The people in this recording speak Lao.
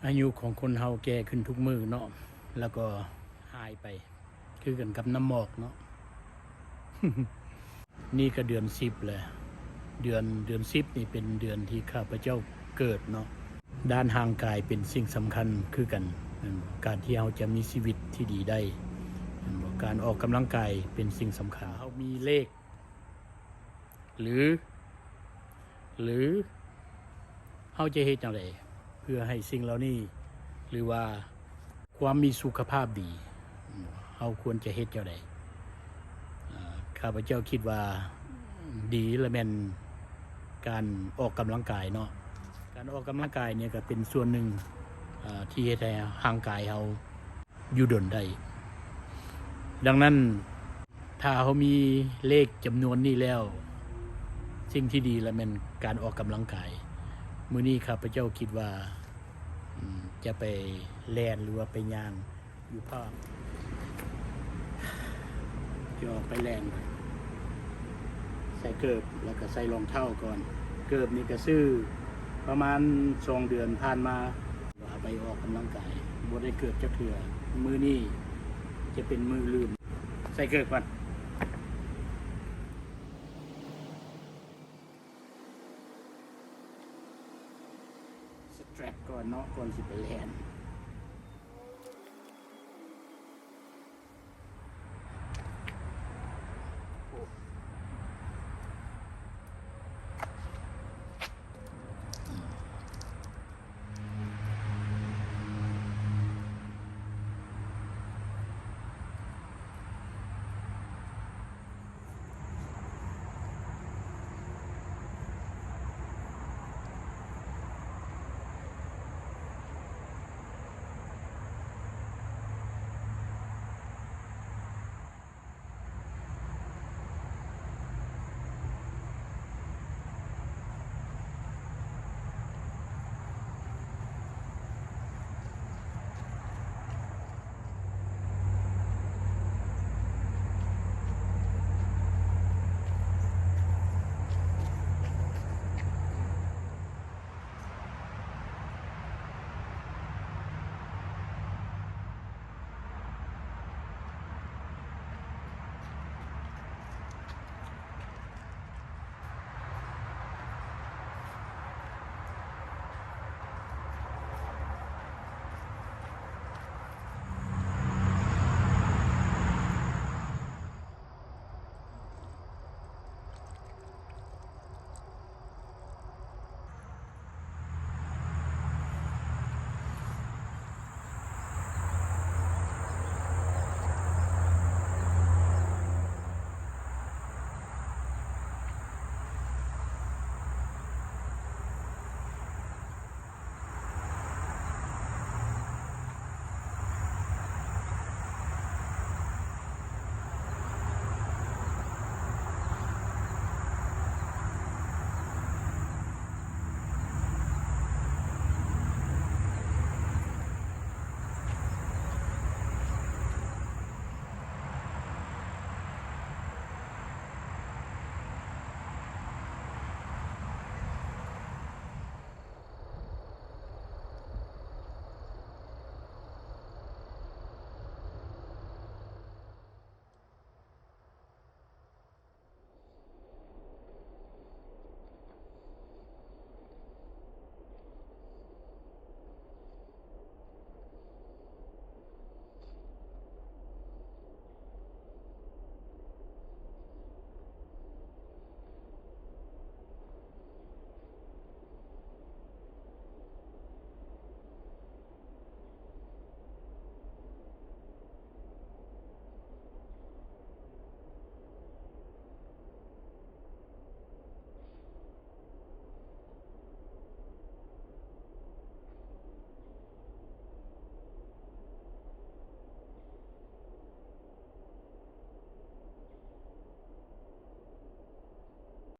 ອາຍຸຂອງຄົນເຮົາແກ່ຂຶ້ນທຸກມື້ເນາະ ແລ້ວກໍຫາຍໄປ ຄືກັນກັບນ້ຳໝອກເນາະ. ນີ້ກໍເດືອນສິບແລ້ວ ເດືອນ ເດືອນສິບນີ້ເປັນເດືອນທີ່ຂ້າພະເຈົ້າເກີດເນາະ. ດ້ານຮ່າງກາຍເປັນສິ່ງສຳຄັນຄືກັນ ແມ່ນບໍ່? ການທີ່ເຮົາຈະມີຊີວິດທີ່ດີໄດ້ ແມ່ນບໍ່? ການອອກກຳລັງກາຍເປັນສິ່ງສຳຄັນ. ເຮົາມີເລກ ຫຼື ຫຼື ເຮົາຈະເຮັດຈັ່ງໃດ ເພື່ອໃຫ້ສິ່ງເຫຼົ່ານີ້ ຫຼືວ່າຄວາມມີສຸຂະພາບດີ ເຮົາຄວນຈະເຮັດຈັ່ງໃດ? ເອີ ຂ້າພະເຈົ້າຄິດວ່າດີລະແມ່ນການອອກກຳລັງກາຍເນາະ. ການອອກກຳລັງກາຍນີ້ກໍເປັນສ່ວນໜຶ່ງ ເອີ ທີ່ເຮັດໃຫ້ຮ່າງກາຍເຮົາ ຢູ່ດົນໄດ້. ດັ່ງນັ້ນ ຖ້າເຮົາມີເລກຈຳນວນນີ້ແລ້ວ ສິ່ງທີ່ດີລະແມ່ນການອອກກຳລັງກາຍ. ມື້ນີ້ຂ້າພະເຈົ້າຄິດວ່າ ອືມ ຈະໄປແລ່ນ ຫຼືວ່າໄປຍ່າງຢູ່ພາກ ຈະອອກໄປແລ່ນ ໃສ່ເກີບ ແລ້ວກໍໃສ່ລອງເທົ້າກ່ອນ. ເກີບນີ້ກໍຊື້ປະມານສອງເດືອນຜ່ານມາ ວ່າໄປອອກກຳລັງກາຍ ບໍ່ໄດ້ເກີບຈັກເທື່ອ. ມື້ນີ້ຈະເປັນມື້ລືມ. ໃສ່ເກີບກ່ອນ. ສະແຕຣັບກ່ອນເນາະ ກ່ອນຊິໄປແລ່ນ.